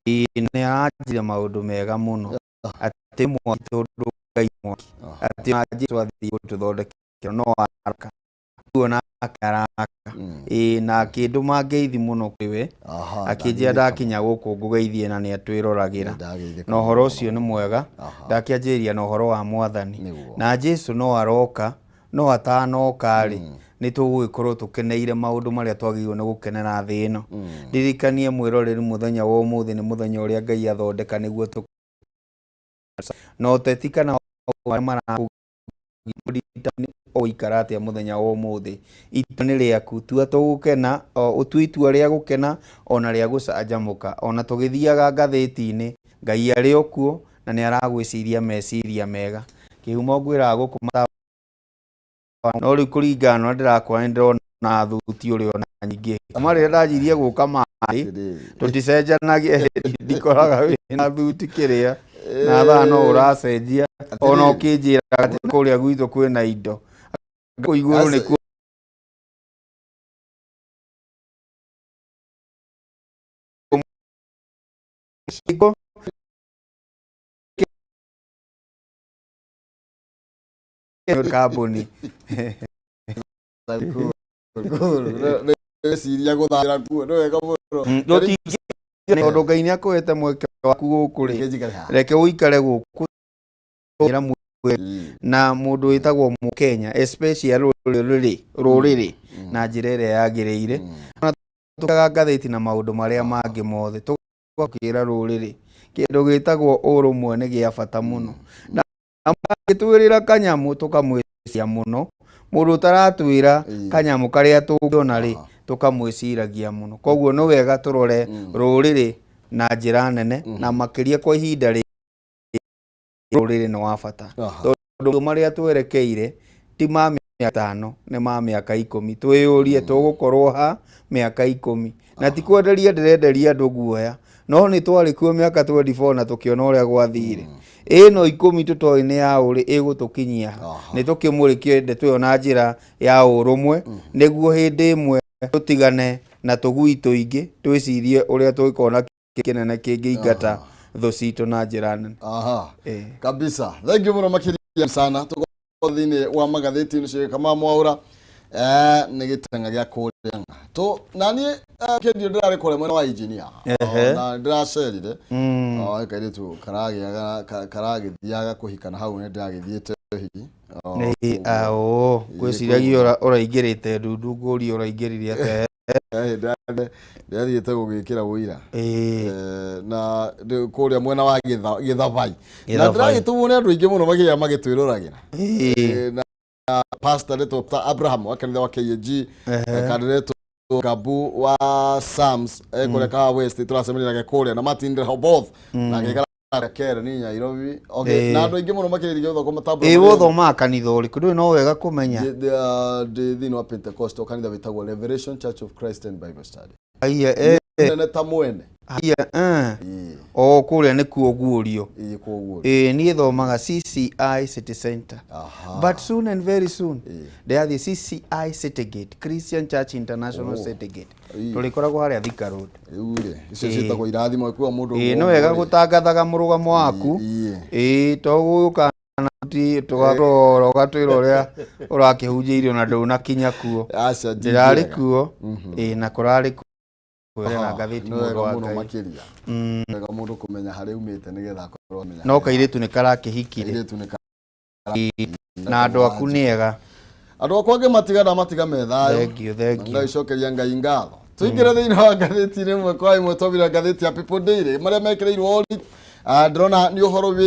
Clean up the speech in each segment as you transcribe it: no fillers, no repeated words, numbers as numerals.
Ĩĩ, nĩ aranjĩra maũndũ mega mũno, atĩ mwaki, tondũ Ngai mwaki, atĩ ona Jesu athiĩ gũtũthondekera no araka, rĩu onake araka. Ĩĩ, na akĩndũma ngeithi mũno kũrĩ we, akĩnjĩra ndakinya gũkũ ngũgeithie na nĩ atwĩroragĩra. Ndageithĩka Na ũhoro mũno. Ũcio nĩ mwega. Ndakĩanjĩrĩria na ũhoro wa Mwathani. Na Jesu no aroka, no atanoka rĩ, nĩ tũgũgĩkorwo tũkeneire maũndũ marĩa twagĩrĩirwo nĩ gũkenera thĩ ĩno. Ndirikanie mwĩroreri, mũthenya wa ũmũthĩ nĩ mũthenya ũrĩa Ngai athondeka nĩguo tũ na ũteti kana marĩa marakũgia ũgũikara atĩa mũthenya wa ũmũthĩ. Itua nĩ rĩaku, tua tũgũkena, ũtue itua rĩa gũkena ona rĩa gũcanjamũka. Ona tũgĩthiaga ngathĩti-inĩ, Ngai arĩ o kuo na nĩ aragwĩciria meciria mega. Kĩhumo ngwĩraga gũkũ mata no rĩu kũringana na ũrĩa ndĩrakora, nĩ ndĩrona thuti ũrĩ ona nyingĩ kuma rĩrĩa ndanjirie gũka maĩ. Atĩrĩrĩ. Tũticenjanagia, ndikoraga wĩna thuti kĩrĩa na thaa no ũracenjia, ona Atĩrĩrĩ. ũkĩnjĩraga atĩ kũrĩa gwitũ kwĩna indo kũu igũrũ nĩkuo. Kambuni. Ciria gũthakĩra kuo nĩ wega mũno. Tũtingĩ tondũ Ngai nĩ akũhete mweke waku gũkũ rĩ, Reke njikare haha. Reke ũikare gũkũ ĩra na mũndũ wĩtagwo Mũkenya, especially rũrĩrĩ na njĩra ĩrĩa yagĩrĩire. Ona tũkaga ngathĩti na maũndũ marĩa mangĩ mothe, tũgakĩra rũrĩrĩ kĩndũ gĩtagwo ũrũmwe nĩ gĩa bata mũno, na angĩtwĩrĩra kanyamũ tũkamwĩciria mũno. Mũndũ ũtaratwĩra kanyamũ karĩa tũngĩona rĩ, tũkamwĩciragia mũno. Koguo nĩ wega tũrore rũrĩrĩ na njĩra nene, na makĩria kwa ihinda rĩ rũrĩrĩ nĩ wa bata, tondũ marĩa twerekeire ti ma mĩaka 5, nĩ ma mĩaka 10. Twĩyũrie tũgũkorwo ha mĩaka 10. Na ti kwenderia ndĩrenderia andũ guoya, no nĩ twarĩ kuo mĩaka 24 na tũkĩona ũrĩa gwathire. Ĩno 10 tũtoĩ nĩ ya ũrĩ ĩgũtũkinyia ha. Nĩ tũkĩmũrĩkie ndeto ĩyo na njĩra ya ũrũmwe, nĩguo hĩndĩ ĩmwe tũtigane na tũgui tũingĩ, twĩcirie ũrĩa tũngĩkorwo na kĩnene kĩngĩingata thũ citũ na njĩra nene. Kabisa, thank you mũno makĩria sana. Tũkorwo thĩinĩ wa magathĩti nĩcio kama mwaũra nĩ gĩteng'a gĩa kũrĩa tũ na niĩ kĩndio ndĩrarĩ kũrĩa mwena wa engineer. Na ndĩracerire. Oh, kairĩtu karagĩaga karagĩthiaga kũhikana hau, nĩ ndĩragĩthiĩte ũhiki. Oh, Nĩ koguo. Aũ ngwĩciragia ũraingĩrĩte ndundu, ngũrie ũraingĩrire atĩa? Ndĩrathiĩte gũgĩkĩra ũira. Na kũrĩa mwena wa Gĩthabai na Gĩthabai. Ndĩragĩtũmwo nĩ andũ aingĩ mũno makĩria magĩtwĩroragĩra. Na pastor ndetwo ta Abraham wa kanitha wa KAG, kandiretwo Gabu wa Sams kũrĩa Kahawa West, tũracemania nake kũrĩa na Martin Rehoboth na ngĩikara Kere ni Nairobi, okay. Na andũ aingĩ mũno makĩrĩria gũthoma matambura. Ĩ, gũthomaga kanitha ũrĩkũ? Ndũĩ no wega kũmenya. Ndĩ thĩinĩ wa Pentecostal kanitha wĩtagwo Revelation Church of Christ and Bible Study. Aiya, Nene ta mwene. Aiya. O kũrĩa nĩkuo guũrio. Ĩĩ, koguo. Ĩ, niĩ thomaga CCI City Center. But soon and very soon ndĩrathiĩ CCI City Gate, Christian Church International. City Gate tũrĩkoragwo harĩa Thika Road. Rĩu rĩ, icio ciĩtagwo irathimo kuwa mũndũ. Ĩ, nĩ wega gũtangathaga mũrũgamo waku. Ĩ, to gũka ti tũgatwara ũgatwĩra ũrĩa ũrakĩhunjĩirio na ndũnakinya kuo. Aca. Ndĩrarĩ kuo, ĩ, na kũrarĩ kuo na ngathĩti. Nĩ Mũndũ wega wa mũno Ngai. makĩria. Wega mũndũ kũmenya harĩa umĩte nĩgetha akorwo amenya. No kairĩtu nĩ karakĩhikire. Kairĩtu nĩ Na andũ aku nĩ ega. Andũ akwa angĩ matigana matiga me thayũ. Thank you, thank you. Ngai cokeria Ngai ngatho. Tũingĩre thĩinĩ wa ngathĩti ĩmwe kwa ĩmwe, twambire ngathĩti ya People Daily, marĩa mekĩrĩirwo ũritũ. Ndĩrona nĩ ũhoro wĩ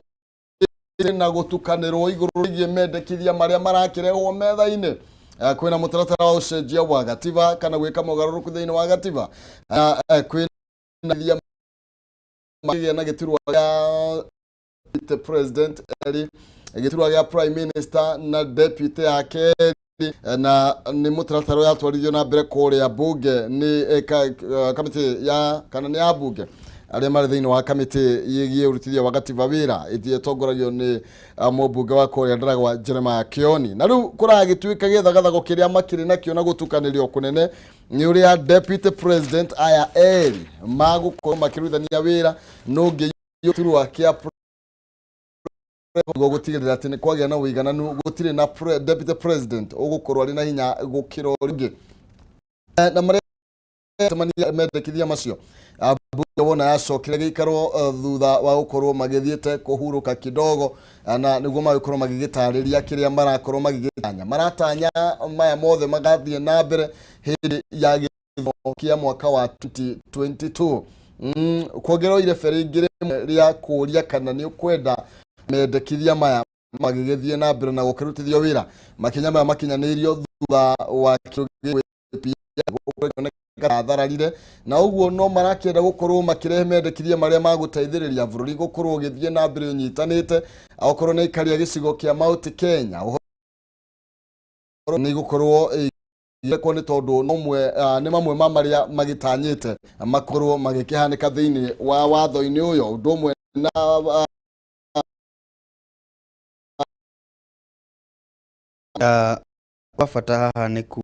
na gũtukanĩrwo igũrũ rĩgiĩ mendekithia marĩa marakĩrehwo metha-inĩ. Kwĩna mũtaratara wa ũcenjia wa gatiba kana gwĩka mogarũrũku thĩinĩ wa gatiba. Kwĩna magĩa na gĩturwa gĩa deputy president eri, gĩturwa gĩa prime minister na deputy yake eri, na nĩ mũtaratara ũratwarithio na mbere kũrĩa bunge nĩ kamĩtĩ ya kana nĩ ya bunge arĩa marĩ thĩinĩ wa kamĩtĩ ĩgiĩ ũrutithia wa gatiba wĩra ĩthiĩ ĩtongoragio nĩ mũmbunge wa kũrĩa Ndaragwa Jeremiah Kioni. Na rĩu kũragĩtuĩka gĩthagathago kĩrĩa makĩrĩ nakĩo na gũtukanĩrio kũnene. Nĩ ũrĩa deputy president aya erĩ magũkorwo makĩrutithania wĩra no ũngĩ gĩturwa kĩa nĩguo gũtigĩrĩra atĩ nĩ kwagĩa na ũigananu, gũtirĩ na deputy president ũgũkorwo arĩ na hinya gũkĩra ũrĩa ũngĩ. Na marĩa cemania mendekithia macio, mbunge wona yacokire gĩikaro thutha wa gũkorwo magĩthiĩte kũhurũka kidogo, na nĩguo magĩkorwo magĩgĩtarĩria kĩrĩa marakorwo magĩgĩtanya, maratanya maya mothe magathiĩ na mbere hĩndĩ ya gĩthomo kĩa mwaka wa 2022. Kuongererwo irebe rĩngĩ rĩmwe rĩa kũũria kana nĩ ũkwenda mendekithia maya magĩgĩthiĩ na mbere na gũkĩrutithio wĩra. Makinya maya makinyanĩirio thutha wa kĩndũ athararire na ũguo no marakĩenda gũkorwo makĩrehe mendekithia marĩa magũteithĩrĩria bũrũri gũkorwo ũgĩthiĩ na mbere ũnyitanĩte, okorwo nĩ aikari a gĩcigo kĩa Mount Kenya ũhoro nĩ gũkorwo igĩkwo nĩ tondũ nomwe nĩ mamwe ma marĩa magĩtanyĩte makorwo magĩkĩhanĩka thĩinĩ wa watho-inĩ ũyũ, ũndũ ũmwe na Wa bata haha nĩ ku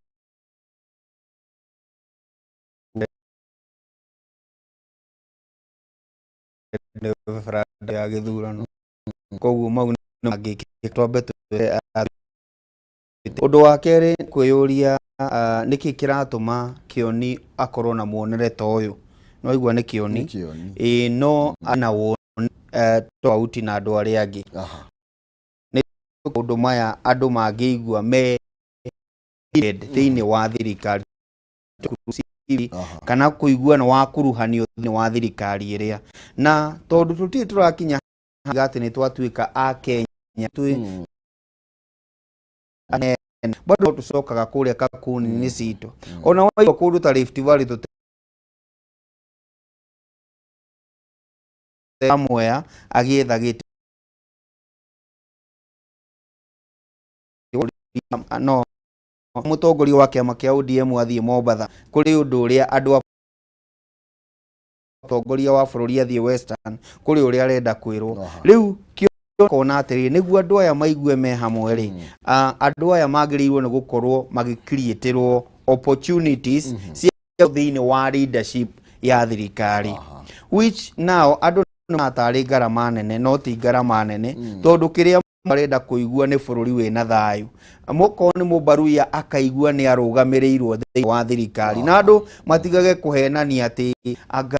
referendum ya gĩthurano, koguo mau nĩ mangĩkĩka. Twambe twĩre ũndũ wa kerĩ kwĩyũria, nĩkĩ kĩratũma Kĩoni akorwo na muonere ta ũyũ? No igua nĩ Kĩoni. Nĩ Kĩoni. Ĩĩ, no ana woni tofauti na andũ arĩa angĩ. Nĩ maũndũ maya andũ mangĩigua me thĩinĩ wa thirikari kana kũigua nĩ wakuruhanio thĩinĩ wa thirikari ĩrĩa, na tondũ tũtirĩ tũrakinya atĩ nĩ twatuĩka a Kenya twĩ anene, bado tũcokaga kũrĩa kakuni-inĩ citũ. Ona waigua kũndũ ta Rift Valley tũte Mwea agĩetha gĩtĩ no mũtongoria wa kĩama kĩa ODM athiĩ Mombatha kũrĩ ũndũ ũrĩa andũ a mũtongoria wa bũrũri athiĩ Western kũrĩ ũrĩa arenda kwĩrwo. Rĩu kona atĩrĩrĩ, nĩguo andũ aya maigue me hamwe rĩ, andũ aya magĩrĩirwo nĩ gũkorwo magĩcreatĩrwo opportunities cia thĩinĩ wa leadership ya thirikari, which now andũ nĩ matarĩ ngarama nene, no ti ngarama nene, tondũ kĩrĩa marenda kũigua nĩ bũrũri wĩna thayũ. Mokorwo nĩ mũbaruya akaigua nĩ arũgamĩrĩirwo thĩinĩ wa thirikari, na andũ matigage kũhenania atĩ anga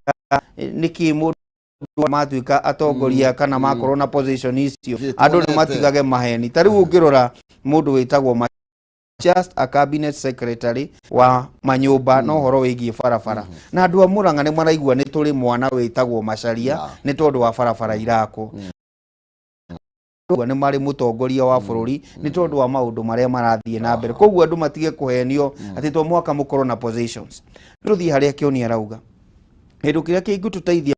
nĩkĩ mũndũ matuĩka atongoria kana makorwo na position icio. Gĩ Andũ nĩ tuonete. Matigage maheni. Ta rĩu ũngĩrora mũndũ wĩtagwo just a cabinet secretary wa manyũmba na ũhoro wĩgiĩ barabara, na andũ a Mũrang'a nĩ maraigua nĩ tũrĩ mwana wĩtagwo Macharia nĩ tondũ wa barabara irakwo. Nĩ marĩ mũtongoria wa bũrũri nĩ tondũ wa maũndũ marĩa marathiĩ na mbere. Koguo andũ matige kũhenio atĩ to mũhaka mũkorwo na positions. Tũthiĩ harĩa Kĩoni arauga kĩndũ kĩrĩa kĩngĩtũteithia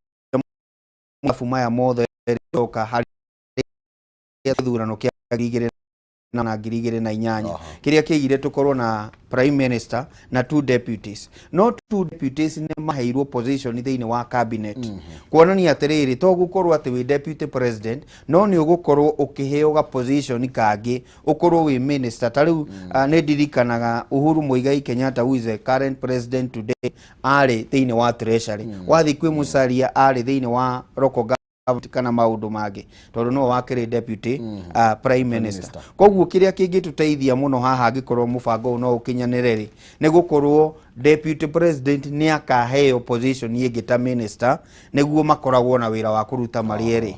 mabu maya mothe oka harĩ gĩthurano kĩa 2008 kĩrĩa kĩigire tũkorwo na prime minister na two deputies. No two deputies nĩ maheirwo position thĩinĩ wa cabinet, kuonania atĩrĩrĩ, to gũkorwo atĩ wĩ deputy president, no nĩ ũgũkorwo ũkĩheo ga position kangĩ, ũkorwo wĩ minister. Ta rĩu nĩ ndirikanaga Uhuru Muigai Kenyatta, who is the current president today, arĩ thĩinĩ wa treasury. Wathiĩ kwĩ Musalia, arĩ thĩinĩ wa local government kana maũndũ mangĩ, tondũ no wakĩrĩ deputy prime minister. Minister. Koguo kĩrĩa kĩngĩtũteithia mũno haha, angĩkorwo mũbango ũyũ no ũkinyanĩre rĩ, nĩ gũkorwo deputy president nĩ akaheo position ĩngĩ ta minister, nĩguo makoragwo na wĩra wa kũruta marĩ erĩ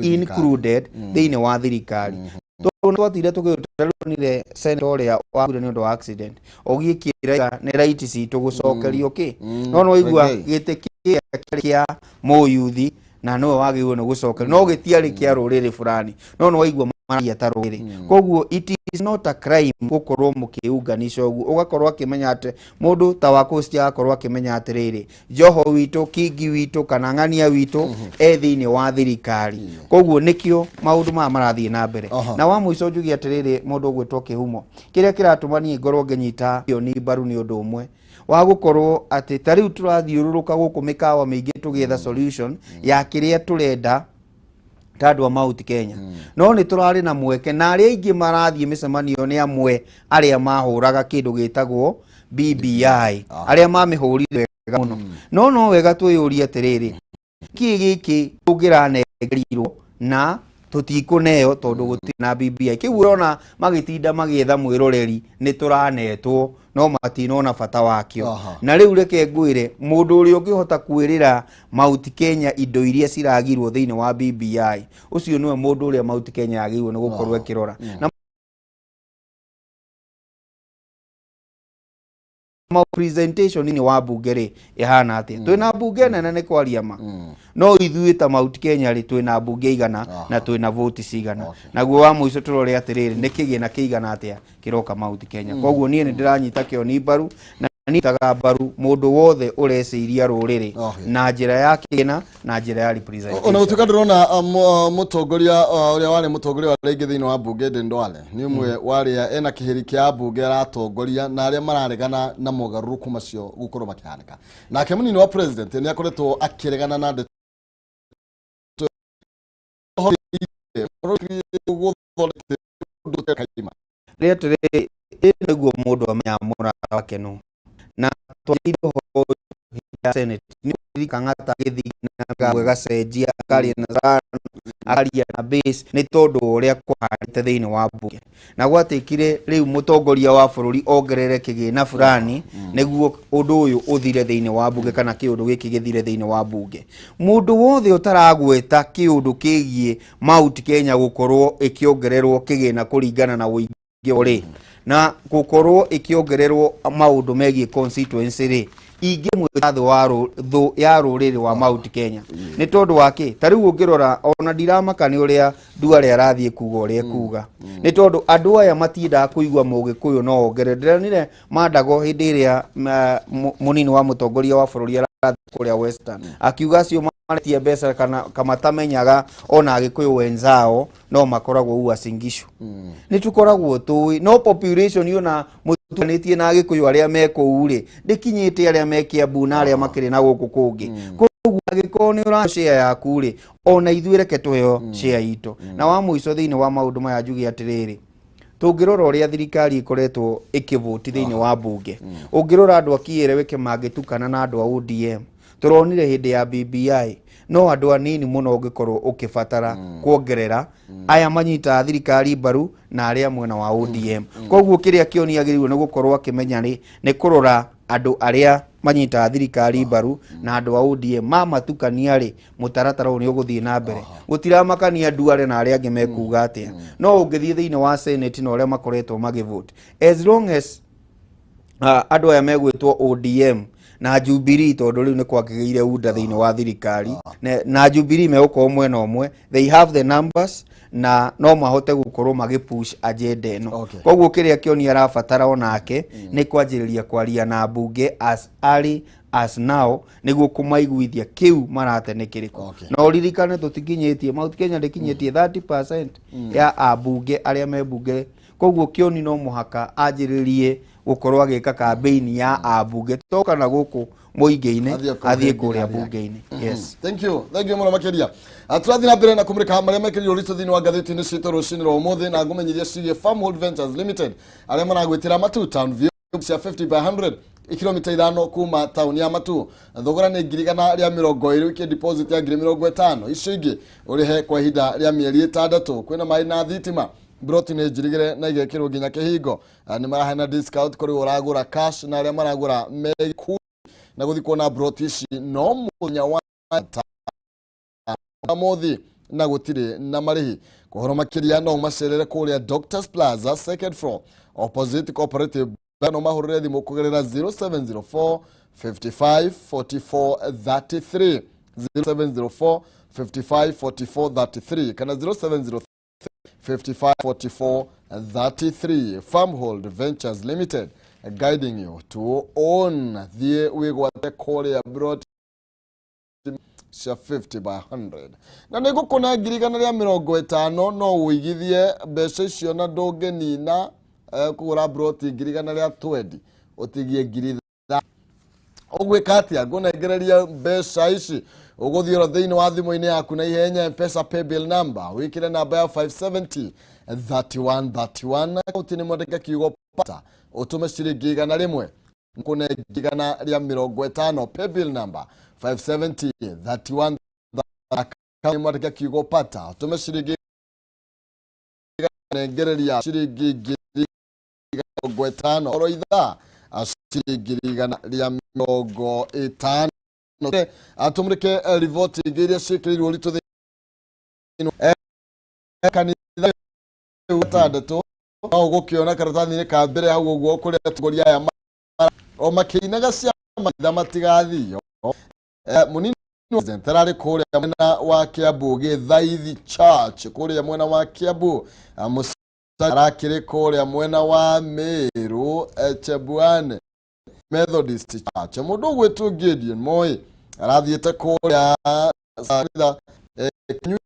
included thĩinĩ wa thirikari, tondũ twatire tũgĩonire senator ũrĩa wakuire nĩ ũndũ wa accident ũgĩkĩra nĩ right citũ gũcokerio kĩ, no no igua Reggae. gĩtĩ kĩrĩa kĩarĩ kĩa mũyuthi na nĩwe wagĩrĩirwo nĩ gũcokerio, no gĩtiarĩ kĩa rũrĩrĩ fulani, no nĩ waigua maragia ta rũrĩrĩ. Koguo it is not a crime gũkorwo mũkĩunganisha ũguo, ũgakorwo akĩmenya atĩ mũndũ ta wa Coast agakorwo akĩmenya atĩrĩrĩ, Joho witũ, Kingi witũ kana Ng'ania witũ e thĩinĩ wa thirikari. Koguo nĩkĩo maũndũ maya marathiĩ na mbere. Na wa mũico njuge atĩrĩrĩ, mũndũ ũgwĩtwo Kĩhumo, kĩrĩa kĩratũma niĩ ngorwo ngĩnyita Kĩoni mbaru nĩ ũndũ ũmwe wa gũkorwo atĩ ta rĩu tũrathiũrũrũka gũkũ mĩkawa mĩingĩ tũgĩetha solution ya kĩrĩa tũrenda. Ta andũ a Mount Kenya no nĩ tũrarĩ na mweke, na arĩa aingĩ marathiĩ mĩcemanio nĩ amwe arĩa mahũraga kĩndũ gĩtagwo BBI, arĩa mamĩhũrire wega mũno. No wega twĩyũrie atĩrĩrĩ, kĩ gĩkĩ tũngĩranengerirwo na tũtikũneo tondũ gũtirĩ na BBI? Kĩu ũrona magĩtinda magĩetha mwĩroreri, nĩ tũranetwo no matinona bata wakĩo. Na rĩu reke ngwĩre, mũndũ ũrĩa ũngĩhota kwĩrĩra Mount Kenya indo iria ciragirwo thĩinĩ wa BBI, ũcio nĩwe mũndũ ũrĩa Mount Kenya yagĩrĩirwo nĩ gũkorwo ĩkĩrora na presentation inĩ wa mbunge rĩ ĩhana atĩa. Twĩna mbunge nene nĩ kwaria ma, no ithuĩ ta Mount Kenya rĩ, twĩna mbunge igana na twĩna voti cigana? Naguo wa mũico tũrore atĩrĩrĩ, nĩ kĩgĩna kĩigana atĩa kĩroka Mount Kenya? Koguo niĩ nĩ ndĩranyita Kĩoni mbaru na nyitaga mbaru mũndũ wothe ũreciria rũrĩrĩ na njĩra ya kĩgĩna na njĩra ya Ona representation. Gũtuĩka ndĩrona mũtongoria ũrĩa warĩ mũtongoria wa rĩngĩ thĩinĩ wa mbunge Aden Duale nĩ ũmwe wa arĩa ena kĩhĩri kĩa mbunge aratongoria na arĩa mararegana na mogarũrũku macio gũkorwo makĩhanĩka. Nake mũnini wa president nĩ akoretwo akĩregana na ndeto gũthondeka. Rĩatĩrĩ ĩ nĩguo mũndũ amenyaga mũrata wake nũ, na twarĩire ũhoro ũyũ hĩndĩ ya Senate nĩ kang'ata gĩthii na gagwe gacenjia, akaria na Zano, akaria na base, nĩ tondũ wa ũrĩa kwahanĩte thĩinĩ wa mbunge na gwatuĩkire rĩu mũtongoria wa bũrũri ongerere kĩgĩna fulani nĩguo ũndũ ũyũ ũthire thĩinĩ wa mbunge, kana kĩũndũ gĩkĩ gĩthire thĩinĩ wa mbunge. Mũndũ wothe ũtaragweta kĩũndũ kĩgiĩ Mount Kenya gũkorwo ĩkĩongererwo kĩgĩna kũringana na ũingĩ rĩ, na gũkorwo ĩkĩongererwo maũndũ megiĩ constituency rĩ, ingĩmwĩta thũ ya rũrĩrĩ wa Mount Kenya. Nĩ tondũ wa kĩ? Ta rĩu ũngĩrora, ona ndiramaka nĩ ũrĩa Duale arathiĩ kuga ũrĩa ekuga, nĩ tondũ andũ aya matiendaga kũigua mũgĩkũyũ no ongerere. Ndĩronire Mandago hĩndĩ ĩrĩa mũnini wa mũtongoria wa bũrũri arathiĩ kũrĩa Western, akiuga acio maretie mbeca kana kamatamenyaga ona agĩkũyũ wenzao no makoragwo Uasin Gishu. Nĩ tũkoragwo tũĩ no population ona mũtukanĩtie na agĩkũyũ arĩa me kũu rĩ, ndĩkinyĩte arĩa me Kiambu na arĩa makĩrĩ na gũkũ kũngĩ. Koguo angĩkorwo nĩ ũra share yaku rĩ, ona ithuĩ reke tũheo share itũ. Na wa mũico thĩinĩ wa maũndũ maya njuge atĩrĩrĩ, tũngĩrora ũrĩa thirikari ĩkoretwo ĩkĩvoti thĩinĩ wa mbunge, ũngĩrora andũ a Kieleweke mangĩtukana na andũ a ODM, tũronire hĩndĩ ya BBI no andũ anini mũno ũngĩkorwo ũkĩbatara kuongerera aya manyitaga thirikari mbaru na arĩa mwena wa ODM. Koguo kĩrĩa Kĩoni agĩrĩirwo nĩ gũkorwo akĩmenya rĩ, nĩ kũrora andũ arĩa manyitaga thirikari mbaru na andũ a ODM mamatukania rĩ, mũtaratara ũyũ nĩ ũgũthiĩ na mbere. Gũtiramakania Duale na arĩa angĩ mekuga atĩa. No ũngĩthiĩ thĩinĩ wa Senate na ũrĩa makoretwo magĩvote, as long as andũ aya megwĩtwo ODM na Jubilee, tondũ rĩu nĩ kwakĩgĩire UDA thĩinĩ wa thirikari na Jubilee megũkorwo mwena ũmwe, they have the numbers na no mahote gũkorwo magĩpush agenda ĩno. Koguo kĩrĩa Kĩoni arabatara onake nĩ kwanjĩrĩria kwaria na mbunge as early as now nĩguo kũmaiguithia kĩu marate nĩ kĩrĩkũ. Na ũririkane tũtikinyĩtie, Mount Kenya ndĩkinyĩtie 30% ya ambunge arĩa me mbunge. Koguo Kĩoni no mũhaka anjĩrĩrie gũkorwo agĩka campaign ya ambunge, to kana gũkũ mũingĩ-inĩ, Athiĩ athiĩ kũrĩa kũrĩa nginya mbunge-inĩ, yes. Thank you, thank you mũno makĩria. Tũrathiĩ na mbere na kũmũrĩka marĩa mekĩrirwo ũritũ thĩinĩ wa ngathĩti-inĩ citũ rũcinĩ rwa ũmũthĩ, na ngũmenyithia ciĩgiĩ Farmhold Ventures Limited arĩa maragwĩtĩra Matu Town View cia 50 by 100, kilomita 5 kuma taũni ya Matu. Thogora nĩ 120,000, ikie deposit ya 50,000, icio ingĩ ũrĩhe kwa ihinda rĩa mĩeri 6. Kwĩna maĩ na thitima, broti nĩ njirigĩre na igekĩrwo nginya kĩhingo. Nĩ maraheana discount kũrĩ ũragũra cash na arĩa maragũra me gĩkundi, na gũthiĩ kuona broti ici no mũthenya wa mothi na gũtirĩ na marĩhi. Kũhoro makĩria no ũmacerere kũrĩa Doctors Plaza, second floor, opposite Cooperative Bank. No mahũrĩre thimũ kũgerera 0704 55 44 33, 0704 55 44 33 kana 0703 55 44 33. Farmhold Ventures Limited, guiding you to own. Thiĩ wĩgwate kũrĩa broti cia 50 by 100 na nĩ ngũkũne 150,000. No ũigithie mbeca icio na ndũngĩnina kũgũra broti 120,000, ũtigie ngiri. Ũgwĩka atĩa? Ngũnengereria mbeca ici, ũgũthiĩ oro thĩinĩ wa thimũ-inĩ yaku na ihenya, Mpesa paybill number, wĩkĩre namba ya 570 31 31, akaunti nĩ mwandĩke kiugo pata, ũtũme ciringi 100, kũnengi 150. Paybill number 570 31, akaunti mwandĩke kiugo pata, ũtũme ciringi, nengereria ciringi 150,000 oro ithaa, ciringi 150. Atũmũrĩke riboti ingĩ iria ciĩkĩrĩirwo ũritũ thĩinĩ kanitha gatandatũ. No ũgũkĩona karatathi-inĩ ka mbere hau ũguo, kũrĩa atongoria aya o makĩinaga cia maitha matigathio. Mũnini wa president ararĩ kũrĩa mwena wa Kiambu, Gĩthaithi Church kũrĩa mwena wa Kiambu. Musa arakĩrĩ kũrĩa mwena wa Meru, Chebuane Methodist Church. Mũndũ ũgwĩtwo Gideon Moi arathiĩte kũrĩa kanitha Kinyua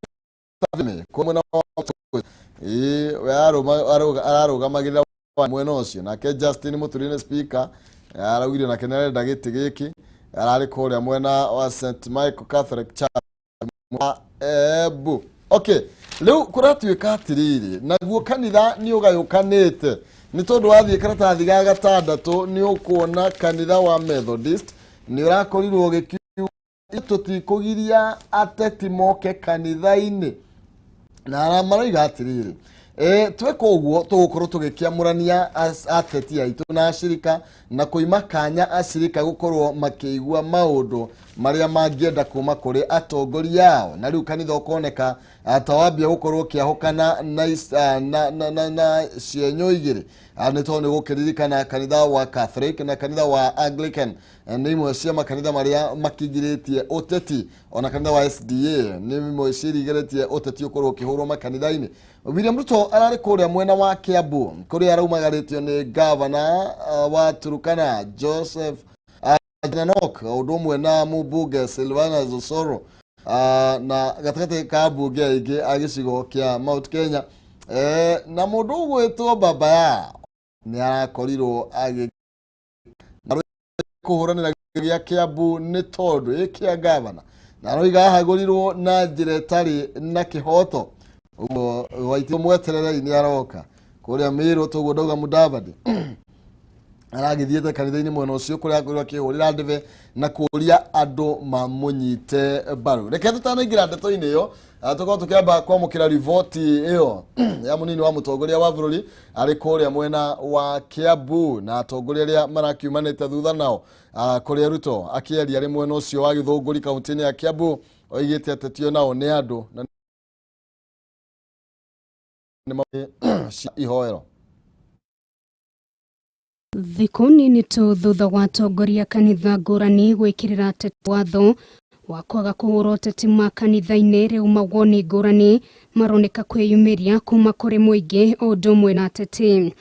mwena wa ĩĩ, we ararũgamagĩrĩra mwena ũcio. Nake Justin Muturi nĩ speaker, araugire nake nĩ arenda gĩtĩ gĩkĩ, ararĩ kũrĩa mwena wa St Michael Catholic Church Embu. Okay, rĩu kũratuĩka atĩrĩrĩ, naguo kanitha nĩ ũgayũkanĩte, nĩ tondũ wathiĩ karatathi ga gatandatũ nĩ ũkuona kanitha wa Methodist nĩ ũrakorirwo ũgĩkiuga tũtikũgiria ateti moke kanitha-inĩ, na maroiga atĩrĩrĩ, tweka ũguo tũgũkorwo tũgĩkĩamũrania ateti aitũ na acirika, na kũima kanya acirika gũkorwo makĩigua maũndũ marĩa mangĩenda kuma kũrĩ atongoria ao. Na rĩu kanitha ũkoneka ta wambia gũkorwo ũkĩahũkana na, na, na, na, na cienyũ igĩrĩ. Nĩ tondũ nĩ gũkĩririkana kanitha wa Catholic na kanitha wa Anglican nĩ imwe cia makanitha marĩa makingirĩtie ũteti, ona kanitha wa SDA nĩ imwe ciĩrigĩrĩtie ũteti ũkorwo ũkĩhũrwo makanitha-inĩ. William Ruto ararĩ kũrĩa mwena wa Kiambu, kũrĩa araumagarĩtio nĩ gavana wa Turkana Joseph Nanok, ũndũ ũmwe na mũmbunge Silvanus Osoro, na gatagatĩ ka mbunge aingĩ a gĩcigo kĩa Mount Kenya. Na mũndũ ũgwĩtwo Baba Yao nĩ arakorirwo agĩ kũhũranĩra gĩa Kiambu, nĩ tondũ ĩ kĩa gavana, na aroiga ahagũrirwo na njĩra ĩtarĩ na kĩhoto. Ũguo Waititu mwetererei, nĩ aroka kũrĩa Meru. Toguo ndauga, Mudavadi aragĩthiĩte kanitha-inĩ mwena ũcio, kũrĩa akorirwo akĩhũrĩra ndebe na kũria andũ mamũnyite mbaru. Reke tũtanaingĩra ndeto-inĩ ĩyo, tũkorwo tũkĩamba kwamũkĩra riboti ĩyo ya mũnini wa mũtongoria wa bũrũri arĩ kũrĩa mwena wa Kiambu na atongoria arĩa marakiumanĩte thutha nao, kũrĩa Ruto akĩaria arĩ mwena ũcio wa Gĩthũngũri, kaunti-inĩ ya Kiambu, oigĩte ateti nao nĩ andũ na nĩ cia ihoero. Thikũ nini tu thutha wa atongoria kanitha ngũrani gwĩkĩrĩra ateti watho wa kwaga kũhũra ũteti makanitha-inĩ, rĩu mawoni ngũrani maroneka kwĩyumĩria kuma kũrĩ mũingĩ o ũndũ ũmwe na ateti.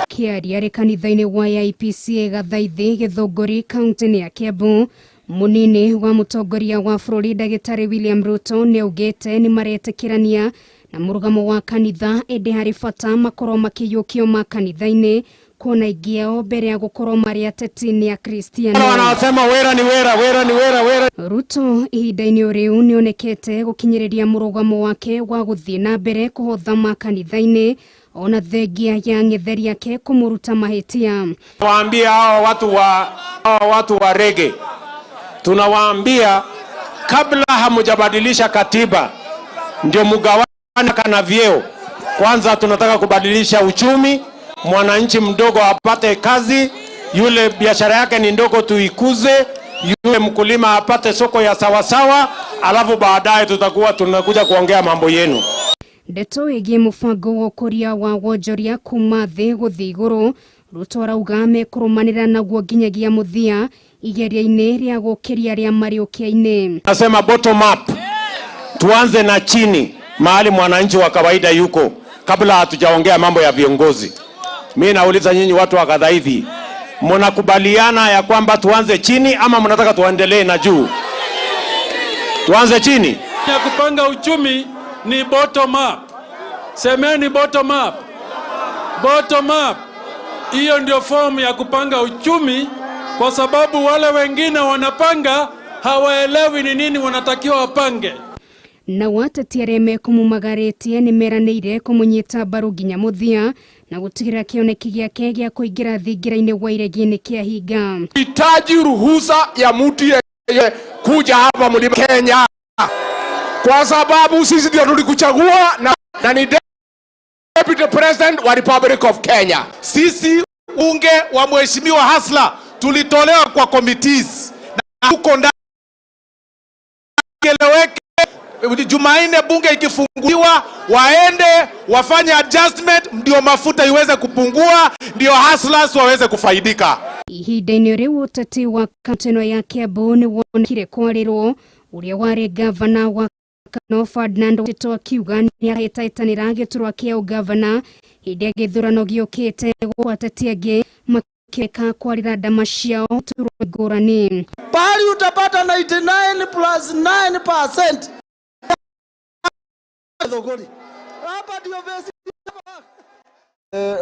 Akĩaria arĩ kanitha-inĩ wa IPCA Gathaithi, Gĩthũngũri, kaunti-inĩ ya Kiambu, mũnini wa mũtongoria wa bũrũri Ndagĩtarĩ William Ruto nĩ augĩte nĩ maretĩkĩrania na mũrũgamo wa kanitha, ĩndĩ harĩ bata makorwo makĩiyũkio makanitha-inĩ, kuona aingĩ ao mbere ya gũkorwo marĩ ateti nĩ akristiano. Wanasema wera ni wera, wera ni wera, wera. Ruto ihinda-inĩ o rĩu nĩonekete gũkinyĩrĩria mũrũgamo wake wa gũthiĩ na mbere kũhotha makanitha-inĩ, ona thengia ya ng'etheri ake kũmũruta mahĩtia. Waambia hawa watu wa reggae, tunawaambia kabla hamujabadilisha katiba ndio mugawane kana vyeo, kwanza tunataka kubadilisha uchumi, mwananchi mdogo apate kazi, yule biashara yake ni ndogo tuikuze, yule mkulima apate soko ya sawasawa, alafu baadaye tutakuwa tunakuja kuongea mambo yenu. Ndeto ĩgiĩ mũbango wa ũkũria wa wonjoria kuma thĩ gũthiĩ igũrũ, Ruto arauga mekũrũmanĩra naguo nginyagia mũthia igeria-inĩ rĩa gũkĩria arĩa marĩ ũkĩa-inĩ. Nasema bottom up, tuanze na chini, mahali mwananchi wa kawaida yuko, kabla hatujaongea mambo ya viongozi. Mi nauliza nyinyi watu wa Gathaithi, mnakubaliana ya kwamba tuanze chini ama mnataka tuendelee na juu? Tuanze chini. Ya kupanga uchumi ni bottom up. Semeni bottom up. Bottom up. Hiyo ndio fomu ya kupanga uchumi. kwa sababu wale wengine wanapanga hawaelewi ni nini wanatakiwa wapange. Nao ateti arĩa mekũmumagarĩtie nĩ meranĩire kũmũnyita mbaru nginya mũthia na gũtigĩrĩra kĩoneki gĩake gĩa kũingĩra thingira-inĩ wa iregi nĩ kĩahinga. Hitaji ruhusa ya mtu yeyote kuja hapa Mlima Kenya, kwa sababu sisi ndio tulikuchagua na ni Deputy President wa Republic of Kenya. Sisi bunge wa Mheshimiwa Hasla tulitolewa kwa committees na huko ndani eleweke. Jumanne bunge ikifunguliwa, waende wafanye adjustment, ndio mafuta iweze kupungua, ndio hustlers waweze kufaidika. Ihinda-inĩ rĩu ũteti wa kaunti ĩno ya Kiambu nĩ wonekire kwarĩrwo ũrĩa warĩ gavana wa Kano Ferdinand Waititu akiuga nĩahĩtahĩtanĩra gĩturwa kĩa ũgavana hĩndĩ ya gĩthurano gĩũkĩte gũkũ ateti angĩ makĩreka kwarĩra ndama ciao iturwa ngũrani. Pahali utapata 99 plus 9%. Thogori. Hapa ndio base.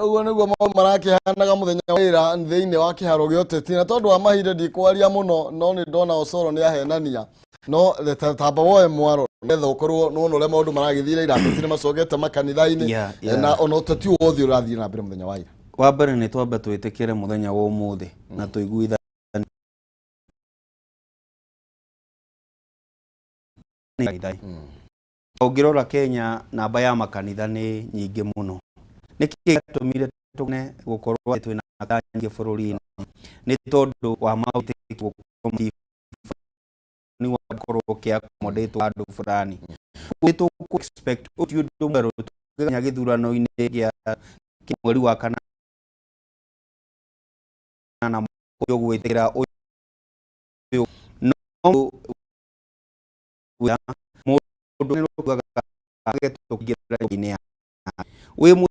Ũguo nĩguo maũndũ marakĩhanaga mũthenya wa ira thĩinĩ wa kĩharo gĩa ũteti, na tondũ wa mahinda ndikwaria mũno, no nĩ ndona Osoro nĩ ahenania, no tamba woe mwaro nĩgetha ũkorwo nĩwona ũrĩa maũndũ maragĩthiĩ ira. Ateti nĩ macokete makanitha-inĩ na ona ũteti wothe ũrathiĩ na mbere mũthenya wa ira. Wa mbere nĩ twambe twĩtĩkĩre mũthenya wa ũmũthĩ na tũiguithanie ũngĩrora Kenya, namba ya makanitha nĩ nyingĩ mũno. Nĩkĩ gĩatũmire tũgane gũkorwo atĩ twĩna kanitha nyingĩ bũrũri-inĩ? Nĩ tondũ wa mawĩtĩkio gũkorwo nĩ wakorwo ũkĩ-accommodate andũ fulani. Nĩ tũkũ expect ũyũ ti ũndũ mwerũ tũgĩkinya gĩthurano-inĩ gĩa mweri wa kana na ũyũ gwĩtĩkĩra ũyũ, no mũndũ nĩ ugaga tũkĩingĩra ya wĩ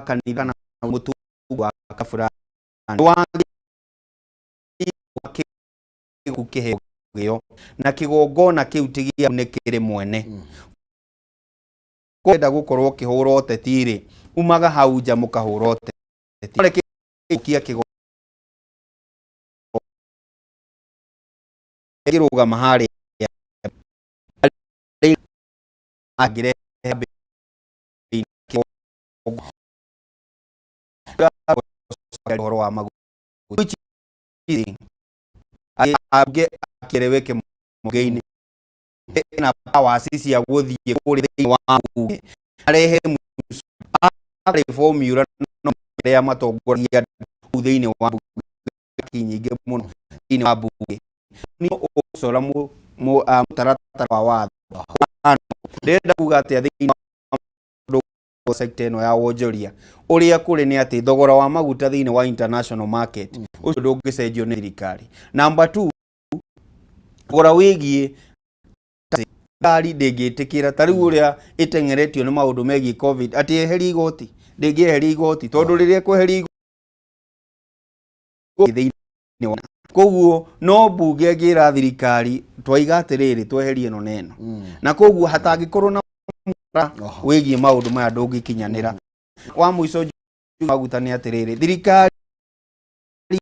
kanitha kana mũtu wa kabura wagĩrĩirwo kĩheo gĩo na kĩgongona kĩu ti gĩaku, nĩ kĩrĩ mwene. Kwenda gũkorwo ũkĩhũra ũteti rĩ, umaga hau nja mũkahũra ũteti kia kĩgongona kĩrũgama harĩa angĩrehe ũhoro wa maguta ambunge akĩreweke mũgĩ-inĩ na powers cia gũthiĩ kũrĩa thĩinĩ wa mbunge arehe formula no arĩa matongoragia kũu thĩinĩ wa mbunge nyingĩ mũno thĩinĩ wa mbunge nĩ ũgũcora mũtaratara wa watho. Ndĩrenda kuga atĩa thĩinĩ wa sector ĩno ya wonjoria? Ũrĩa kũrĩ nĩ atĩ thogora wa maguta thĩinĩ wa international market ũcio ndũngĩcenjio nĩ thirikari. Number two, thogora wĩgiĩ thirikari ndĩngĩtĩkĩra ta rĩu ũrĩa ĩteng'eretio nĩ maũndũ megiĩ COVID atĩ eherie igoti, ndĩngĩeheria igoti tondũ rĩrĩa ĩkweheria igoti thĩinĩ wa koguo no mbunge ĩngĩra thirikari twaiga atĩrĩrĩ tweherie ĩno na ĩno, na koguo hatangĩkorwo na wĩgiĩ maũndũ maya ndũngĩkinyanĩra. Wa mũico maguta nĩ atĩrĩrĩ, thirikari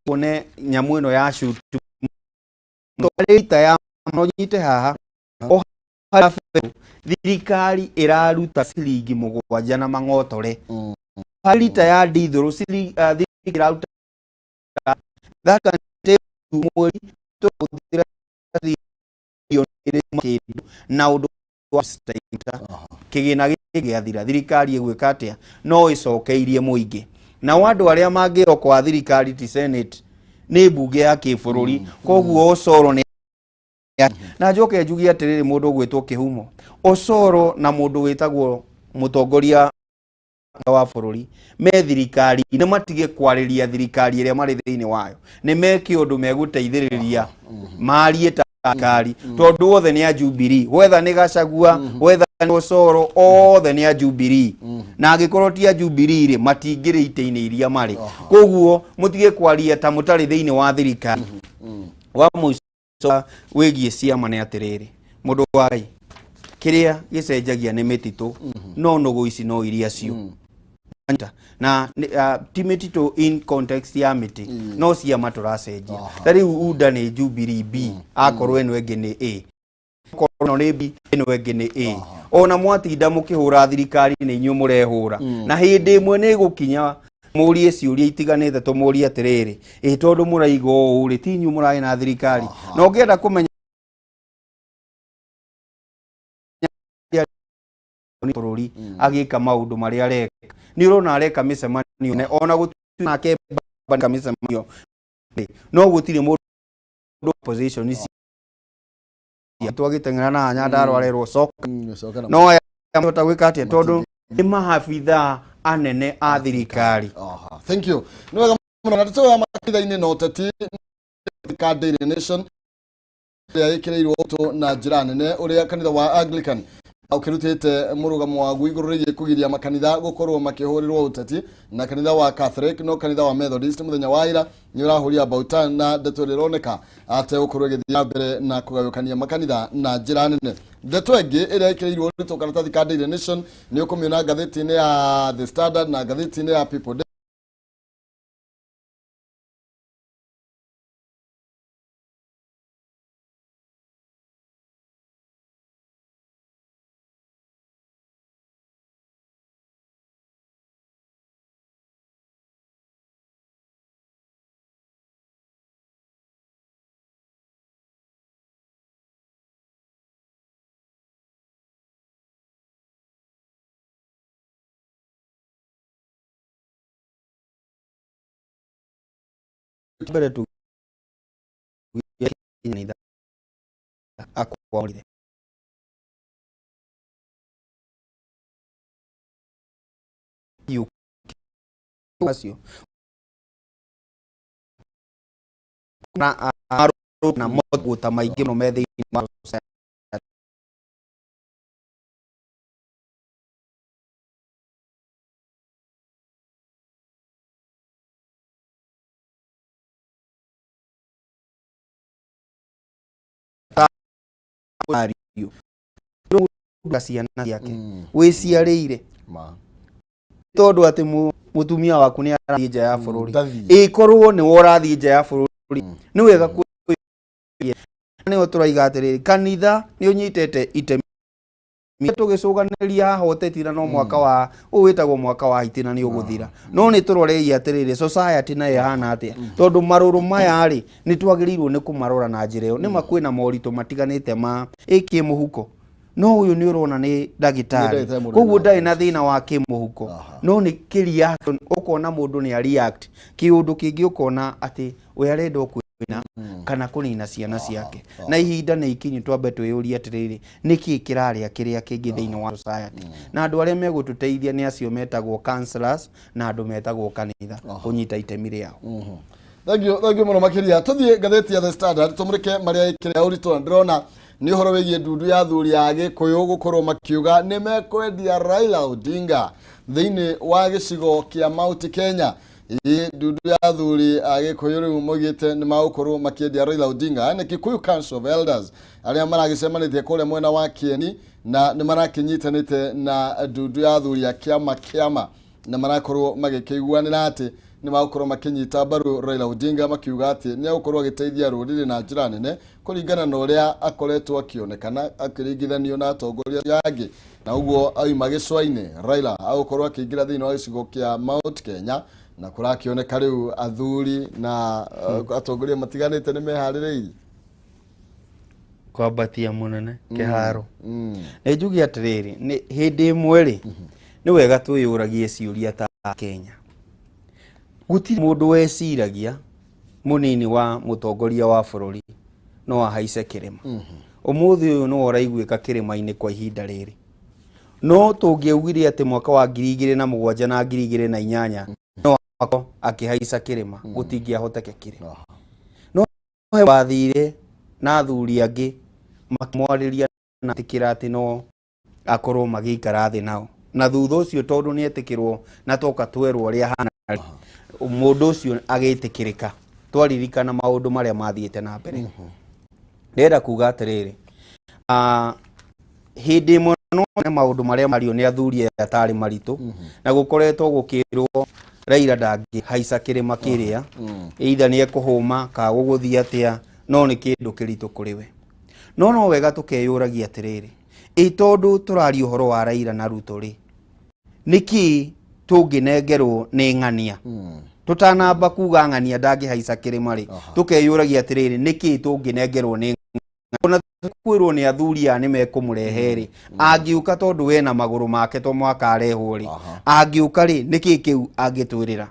one nyamũ ĩno ya shutu rita ya no nyite haha o thirikari ĩraruta ciringi 7 na mang'otore harĩ rita ya ndithũrũ ciringi thirikari ĩraruta. That can take mweri tũhũthĩra kĩndũ na ũndũ wa kĩgĩna gĩkĩ gĩathira, thirikari ĩgwĩka atĩa? No ĩcokeirie mũingĩ. Nao andũ arĩa mangĩokoa thirikari ti Senate, nĩ mbunge ya kĩbũrũri. Koguo Osoro nĩ na njoke njugie atĩrĩrĩ, mũndũ ũgwĩtwo Kĩhumo Osoro na mũndũ wĩtagwo mũtongoria wa bũrũri me thirikari nĩ matige kwarĩria thirikari ĩrĩa marĩ thĩinĩ wayo, nĩ meke ũndũ megũteithĩrĩria marie ta thirikari tondũ othe nĩ a Jubilee, wetha nĩ Gachagua, wetha nĩ Osoro, othe nĩ a Jubilee, na angĩkorwo ti a Jubilee rĩ, matingĩrĩ itĩ-inĩ iria marĩ. Koguo mũtige kwaria ta mũtarĩ thĩinĩ wa thirikari. Wa mũico wĩgiĩ ciama nĩ atĩrĩrĩ, mũndũ wa Ngai, kĩrĩa gĩcenjagia nĩ mĩtitũ, no nũgũ ici no iria cio. Nyita. Na ti mĩtitũ in context ya mĩtĩ, no ciama tũracenjia. Ta rĩu UDA nĩ Jubilee B, akorwo ĩno ĩngĩ nĩ A, akorwo ĩno nĩ B, ĩno ĩngĩ nĩ A. Ona mwatinda mũkĩhũra thirikari, nĩ inyuĩ mũrehũra, na hĩndĩ ĩmwe nĩ ĩgũkinya mũrie ciũria itiganĩte, tũmũrie atĩrĩrĩ, ĩ tondũ mũraiga ũũ rĩ, ti inyuĩ mũrarĩ na thirikari? Na ũngĩenda kũmenya bũrũri agĩka maũndũ marĩa areka, nĩ ũrona areka mĩcemanio ona gũtuĩka nake Baba mĩcemanio, no gũtirĩ mũndũ opposition cia twagĩteng'era na Nyandarua arerwo coka. Coka na No aya mahota gwĩka atĩa, tondũ nĩ mahabithaa anene a thirikari? Aha, thank you, nĩ wega mũno. Na ndeto ya makanitha-inĩ na ũteti ka Daily Nation ĩrĩa ĩkĩrĩirwo ũtũ na njĩra nene, ũrĩa kanitha wa Anglican ũkĩrutĩte mũrũgamo waguo igũrũ rĩgiĩ kũgiria makanitha gũkorwo makĩhũrĩrwo ũteti na kanitha wa Catholic, no kanitha wa Methodist mũthenya wa ira nĩ ũrahũria about na ndeto ĩrĩa ĩroneka atĩ gũkorwo ĩgĩthiĩ na mbere na kũgayũkania makanitha na njĩra nene. Ndeto ĩngĩ ĩrĩa ĩkĩrĩirwo ũritũ karatathi ka Daily Nation nĩ ũkũmĩona ngathĩti-inĩ ya The Standard na ngathĩti-inĩ ya People. Mbere tu kanitha akwamũrire acio na na motguta maingĩ mũno me thĩinĩ wa society. Ariũ ciana ciake wĩciarĩire Ma. Tondũ atĩ mũtumia waku nĩ arathiĩ nja ya bũrũri, Ndathiĩ. ĩkorwo nĩ we ũrathiĩ nja ya bũrũri, nĩ wega kwĩyũria. Nĩho tũraiga atĩrĩrĩ, kanitha nĩ ũnyitĩte itemi tũgĩcũganĩria haha ũteti, na no mwaka wa ũyũ wĩtagwo mwaka wa hiti na nĩ ũgũthira, no nĩ tũrorei atĩrĩrĩ, society nayo ĩhana atĩa? Tondũ marũrũ maya rĩ, nĩ twagĩrĩirwo nĩ kũmarora na njĩra ĩyo. Nĩma kwĩna moritũ matiganĩte ma ĩkĩmũhuko, no ũyũ nĩ ũrona nĩ ndagĩtarĩ. Nĩ ndagĩtarĩ mũndũ Koguo wĩna ndarĩ na thĩna wa kĩmũhuko, no nĩ kĩ-react, ũkona mũndũ nĩ a react kĩũndũ kĩngĩ, ũkona atĩ we arenda o kwĩna kana kũnina ciana ciake. Na ihinda nĩ ikinyu twambe twĩyũrie atĩrĩrĩ, nĩkĩ kĩrarĩa kĩrĩa kĩngĩ thĩinĩ wa society? Na andũ arĩa megũtũteithia nĩ acio metagwo counselors na andũ metagwo kanitha kũnyita itemi rĩao. Thank you, thank you mũno makĩria. Tũthiĩ ngathĩti ya The Standard, tũmũrĩke marĩa ĩkĩrĩa ũritũ, na ndĩrona nĩ ũhoro wĩgiĩ ndundu ya athuri a Gĩkũyũ gũkorwo makiuga nĩ mekwendia Raila Odinga thĩinĩ wa gĩcigo kĩa Mount Kenya. Ĩ ndundu ya athuri a Gĩkũyũ rĩu moigĩte nĩ magũkorwo makĩendia Raila Odinga. Nĩ Kikuyu Council of Elders arĩa maragĩcemanĩtie kũrĩa mwena wa Kieni, na nĩ marakĩnyitanĩte na ndundu ya athuri a kĩama na marakorwo magĩkĩiguanĩra atĩ nĩ magũkorwo makĩnyita mbaru Raila Odinga, makiuga atĩ nĩ egũkorwo agĩteithia rũrĩrĩ na njĩra nene kũringana na ũrĩa akoretwo akĩonekana akĩringithanio na atongoria acio angĩ. Na ũguo auma gĩcũa-inĩ, Raila agũkorwo akĩingĩra thĩinĩ wa gĩcigo kĩa Mount Kenya, na kũrakĩoneka rĩu athuri na atongoria matiganĩte nĩ meharĩrĩirie kwambatia mũnene kĩharo. Nĩ njuge atĩrĩrĩ, nĩ hĩndĩ ĩmwe rĩ, nĩ wega twĩyũragie ciũria ta Kenya. Gũtirĩ mũndũ weciragia mũnini wa mũtongoria wa bũrũri no ahaice kĩrĩma. Ũmũthĩ ũyũ nĩwe ũraiguĩka kĩrĩma-inĩ kwa ihinda rĩrĩ, no tũngĩaugire atĩ mwaka wa 2007 na 2008 no akorwo akĩhaica kĩrĩma, gũtingĩahotekekire. No he wathire na athuri angĩ makĩmwarĩria na etĩkĩra atĩ no akorwo magĩikara thĩ nao, na thutha ũcio tondũ nĩ etĩkĩrwo na toka twerwo ũrĩa ahana, mũndũ ũcio agĩtĩkĩrĩka. Twaririkana maũndũ marĩa mathiĩte na mbere, ndĩrenda kuga atĩrĩrĩ, hĩndĩ ĩmwe No nĩ maũndũ marĩa mario nĩ athuri aya atarĩ maritũ na gũkoretwo gũkĩrwo Raila ndangĩhaica kĩrĩma kĩrĩa, either nĩ ekũhũma ka gũgũthiĩ atĩa, no nĩ kĩndũ kĩritũ kũrĩ we. No no wega tũkeyũragia atĩrĩrĩ, ĩ tondũ tũraria ũhoro wa Raila na Ruto rĩ, nĩkĩ tũngĩnengerwo nĩ ng'ania? Tũtanamba kuga ng'ania ndangĩhaica kĩrĩma rĩ, tũkeyũragia atĩrĩrĩ, nĩkĩ tũngĩnengerwo nĩ ona kwĩrwo nĩ athuri aya nĩ mekũmũrehe rĩ, angĩũka tondũ we na magũrũ make to mwaka arehwo rĩ, angĩũka rĩ, nĩkĩ kĩu angĩtwĩrĩra?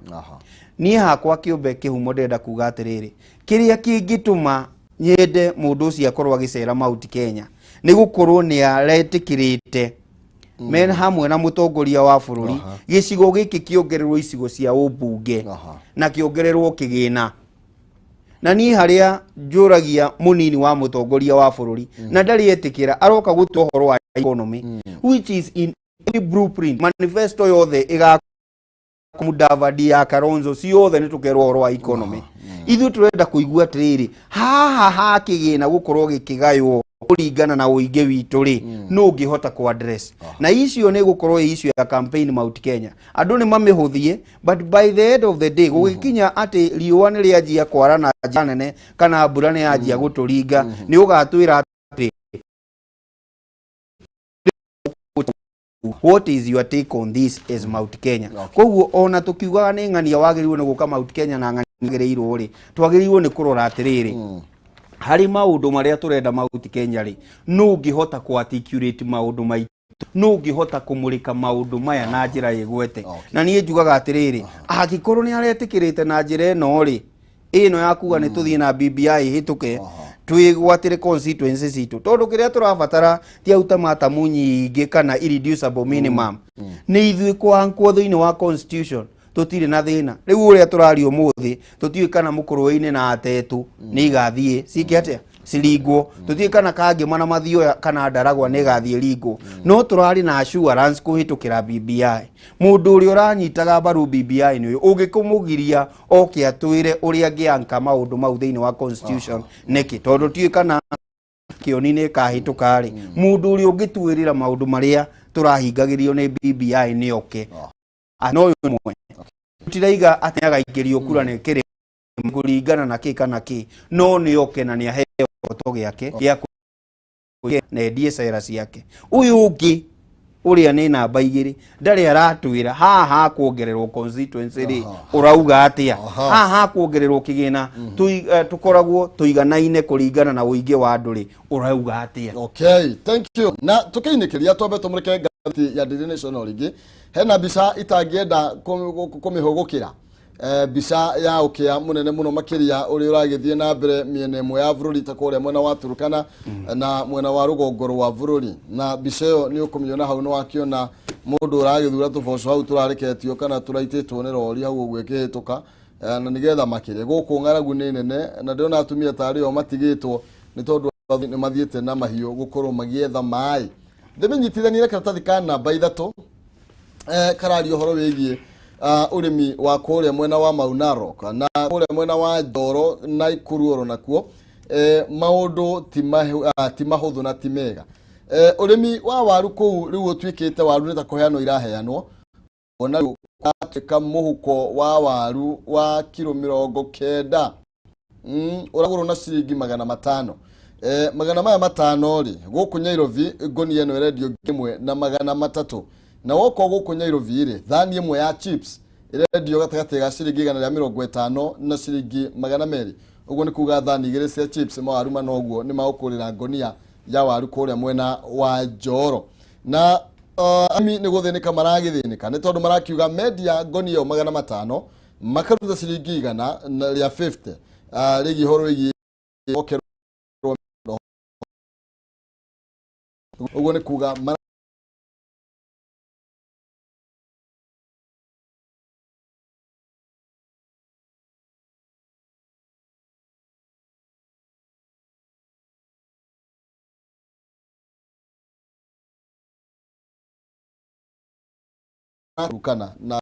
Niĩ hakwa kĩũmbe kĩhumo ndĩrenda kuga atĩrĩrĩ, kĩrĩa kĩngĩtũma nyende mũndũ ũcio akorwo agĩcera Mount Kenya nĩ gũkorwo nĩ aretĩkĩrĩte men hamwe na mũtongoria wa bũrũri gĩcigo gĩkĩ kĩongererwo icigo cia ũmbunge na kĩongererwo kĩgĩna. Na niĩ harĩa njũragia mũnini wa mũtongoria wa bũrũri na ndarĩ etĩkĩra, aroka gũtua ũhoro wa economy, which is in every blueprint manifesto yothe ĩga Mudavadi ya Kalonzo ciothe nĩ tũkerwo ũhoro wa economy. Ithuĩ tũrenda kũigua atĩrĩrĩ, haha ha kĩgĩna gũkorwo gĩkĩgaywo kũringana na ũingĩ witũ rĩ, nũ ũngĩhota kũ address na icio? Nĩ gũkorwo ĩ issue ya campaign Mount Kenya, andũ nĩ mamĩhũthie, but by the end of the day gũgĩkinya atĩ riũa nĩ rĩanjia kwara na njĩra nene kana mbura nĩ yanjia gũtũringa, nĩ ũgatwĩra atĩ what is your take on this as Mount Kenya? Koguo ona tukiugaga nĩ ng'ania wagĩrĩirwo nĩ gũka Mount Kenya na ng'ania wagĩrĩirwo rĩ, twagĩrĩirwo nĩ kũrora atĩrĩrĩ, harĩ maũndũ marĩa tũrenda Mount Kenya rĩ, nũ ũngĩhota kũ articulate maũndũ maitũ, nũ ũngĩhota kũmũrĩka maũndũ maya na njĩra ĩgwete? Na niĩ njugaga atĩrĩrĩ, angĩkorwo nĩ aretĩkĩrĩte na njĩra ĩno rĩ, ĩno ya kuga nĩ tũthiĩ na BBI ĩhĩtũke, twĩgwatĩre constituency citũ, tondũ kĩrĩa tũrabatara ti autamatamu nyingĩ kana irreducible minimum, nĩ ithuĩ kũankwo thĩinĩ wa constitution, tũtirĩ na thĩna. Rĩu ũrĩa tũraria ũmũthĩ, tũtiũĩ kana mũkũrwe-inĩ na atetũ nĩ igathiĩ ciĩke atĩa, ciringwo, tũtiũĩ kana kangĩma na mathioya kana ndaragwa nĩ ĩgathiĩ ringwo, no tũrarĩ na assurance kũhĩtũkĩra BBI. Mũndũ ũrĩa ũranyitaga mbaru BBI nĩ ũyũ ũngĩkũmũgiria oke atwĩre ũrĩa angĩanka maũndũ mau thĩinĩ wa constitution nĩkĩ? Tondũ tiũĩ kana kĩoni nĩ ĩkahĩtũka rĩ, mũndũ ũrĩa ũngĩtuĩrĩra maũndũ marĩa tũrahingagĩrio nĩ BBI nĩ oke. No ũyũ mwe tũtiraiga atĩ nĩagaikĩrio kura nĩ kĩrĩ kũringana na kĩ kana kĩ, no nĩ oke na nĩ aheo kĩhoto gĩake gĩa na endie cera ciake. Ũyũ ũngĩ ũrĩa nĩ namba igĩrĩ ndarĩ aratwĩra haha hakuongererwo constituency rĩ, ũrauga atĩa? Haha hakuongererwo kĩgĩna tũkoragwo tũiganaine kũringana na ũingĩ wa andũ rĩ, ũrauga atĩa? Okay, thank you. Na tukiinĩkĩria twambe tũmũrĩke ngathĩti ya Daily Nation o rĩngĩ. Hena mbica itangĩenda kũmĩhũgũkĩra, mbica ya ũkĩa mũnene mũno makĩria ũrĩa ũragĩthiĩ na mbere mĩena ĩmwe ya bũrũri ta kũrĩa mwena wa Turkana na mwena wa rũgongo rwa bũrũri. Na mbica ĩyo nĩ ũkũmĩona hau, nĩ wakĩona mũndũ ũragĩthura tũboco hau tũrareketio kana tũraitĩtwo nĩ rori hau ũguo ĩkĩhĩtũka, na nĩgetha makĩrĩa. Gũkũ ng'aragu nĩ nene na ndĩrona atumia tarĩ o matigĩtwo nĩ tondũ nĩ mathiĩte na mahiũ gũkorwo magĩetha maĩ. Ndĩmĩnyitithanie na karatathi ka namba 3, kararia ũhoro wĩgiĩ ũrĩmi wa kũrĩa mwena wa Mau Narok na kũrĩa mwena wa Njoro na Ikuru oro nakuo, maũndũ ti mahũthũ na ti mega. Ũrĩmi wa waru kũu rĩu ũtuĩkĩte waru nĩ ta kũheanwo iraheanwo, ona rĩu watuĩka mũhuko wa waru wa kiro 90 ũragũrwo na ciringi 500. Magana maya matano rĩ, gũkũ Nyairobi ngonia ĩno ĩrendio 1300, na woka gũkũ Nyairobi rĩ, thani ĩmwe ya chips ĩrendio gatagatĩ ga ciringi 150 na ciringi 200. Ũguo nĩ kuga thani igĩrĩ cia chips mawaru mana ũguo nĩ magũkũrĩra ngonia ya waru kũrĩa mwena wa Njoro. Na arĩmi nĩ gũthĩnĩka maragĩthĩnĩka nĩ tondũ marakiuga mendia ngonia ĩyo 500 makaruta ciringi igana na rĩa 50, rĩgiĩ ũhoro wĩgiĩ okerwo. Ũguo nĩ kuga Turkana na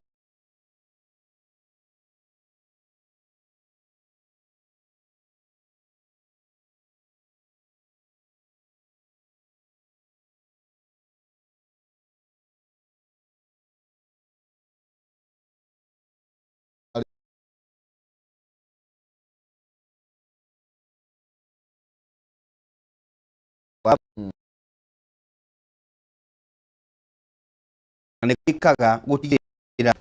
Nĩ ĩkaga gũtigĩrĩra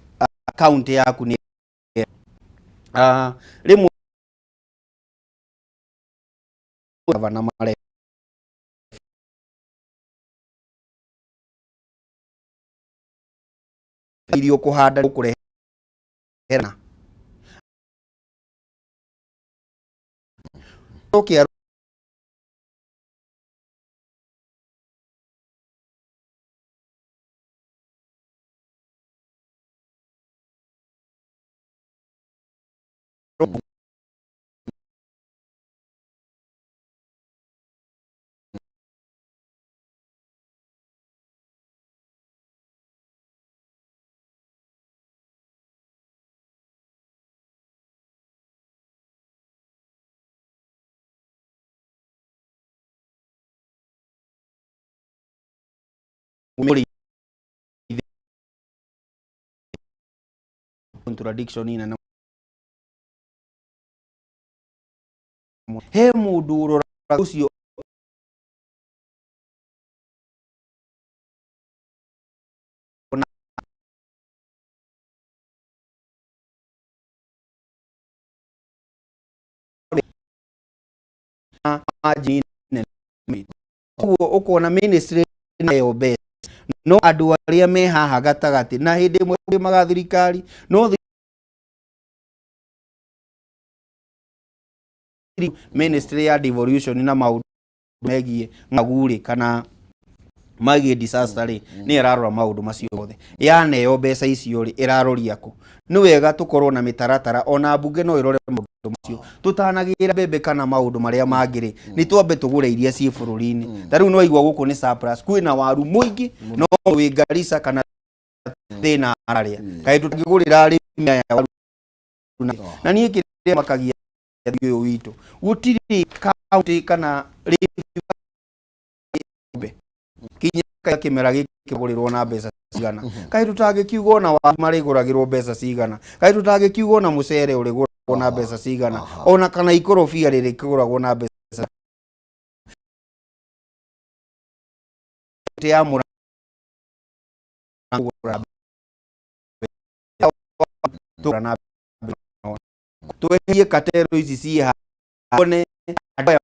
akaunti yaku nĩ rĩmwe gavana mare irio kũhanda kũrehera kĩa contradiction nene he mundu urora ucio koguo ukona ministry nayo mbeca no andu aria me haha gatagati na hindi imwe maga thirikari no ministry ya devolution na maundu megie ng'agu kana megie disaster ri ni irarora maundu macio mothe yaneo mbeca icio ri iraroria ku. Ni wega tukorwo na mitaratara ona mbunge no irore maundu macio tutanagira mbembe kana maundu maria mangi ri ni twambe tugure iria ci bururi-ini. Ta riu no aigua guku ni surplus kwina waru muingi no wi Garissa kana thina aria kai tutangigurira arimi aya waru na nie kiria makagia uyu witu gutiri county kana kinya kimera gikigurirwo na mbeca cigana kai tutangikiuga ona waru mariguragirwo mbeca cigana kai tutangikiuga ona mucere uriguragwo na mbeca cigana ona kana ikorobia ririkiguragwo na mbeca ya mura tweherie katero ici ciĩ haha one andũ aya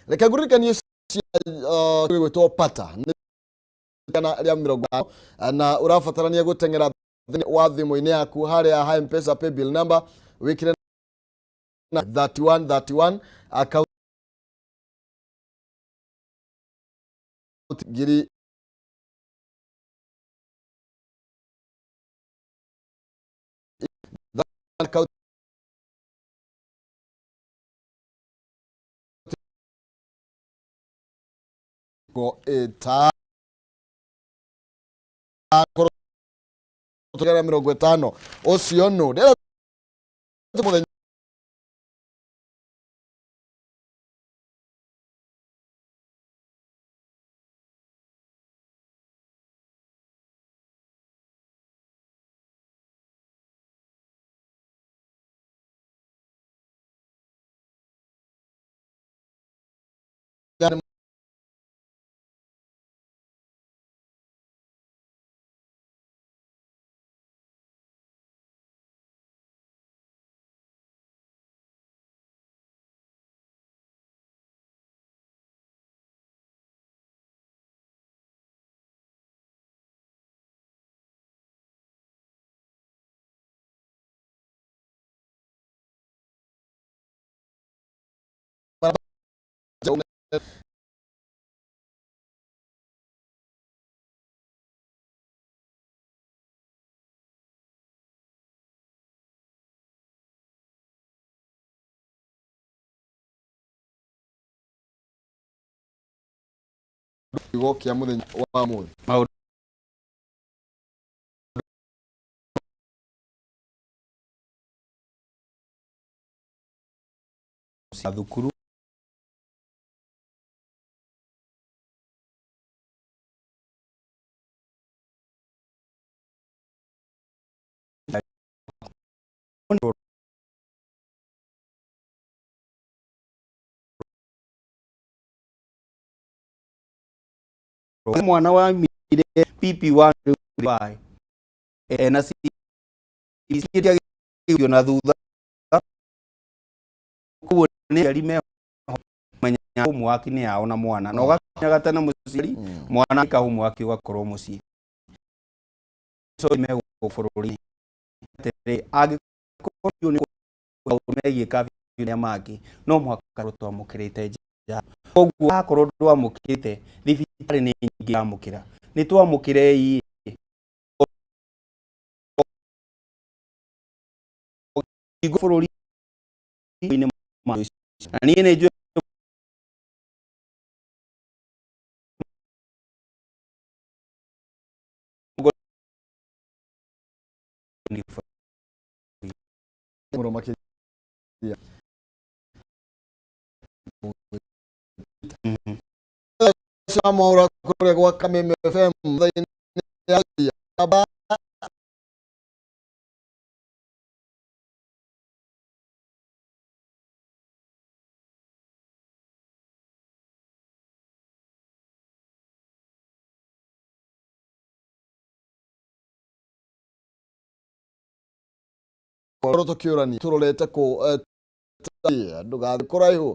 Reke ngũririkanie gwĩtwo pata kana rĩa mĩrongo na ũrabatarania gũteng'era thĩinĩ wa thimũ-inĩ yaku harĩa ha M-Pesa paybill number wĩkĩre na 3131 account ngiri account go eta 150 ucio nu ndĩrenda mũthenya kiugo kia muthenya wa muthi Maũndũ thukuru mwana wa mire PP1 rĩu ena C na thutha koguo nĩ aciari meho menya homework nĩ yao na mwana na ũgakinyaga tene mũciari mwana eka homework ũgakorwo mũciĩ so me gũkũ bũrũri atĩrĩ angĩkorwo nĩ maũndũ megiĩ curfew marĩa mangĩ no mũhaka twamũkĩrĩte nja koguo akorwo ndwamũkĩrĩte thibitarĩ nĩ nyingĩ amũkĩra nĩ twamũkĩrei hingo bũrũri-inĩ na niĩ nĩ njũĩ mũno makĩria cia Mwaura kũrĩa gwa Kameme FM thaa-inĩ ya ba korwo tũkĩũrania tũrorete kũ ndũgathiĩ kũraihu.